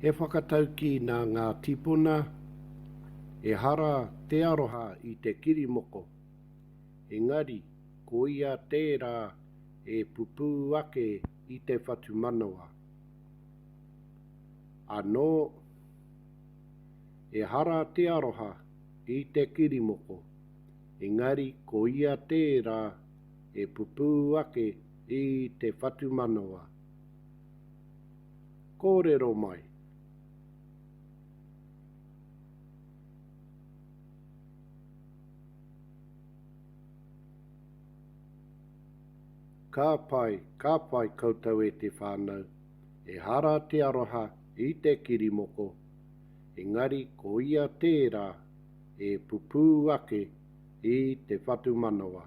He whakataukī nā ngā tīpuna, Ehara te aroha i te kirimoko, engari ko ia tērā e pupū ake i te whatumanawa. Anō, Ehara te aroha i te kirimoko, engari ko ia tērā e pupū ake i te whatumanawa. Kōrero mai. Ka pai, ka pai koutou e te whānau, ehara te aroha i te kirimoko, engari ko ia tērā e pupū ake i te whatumanawa.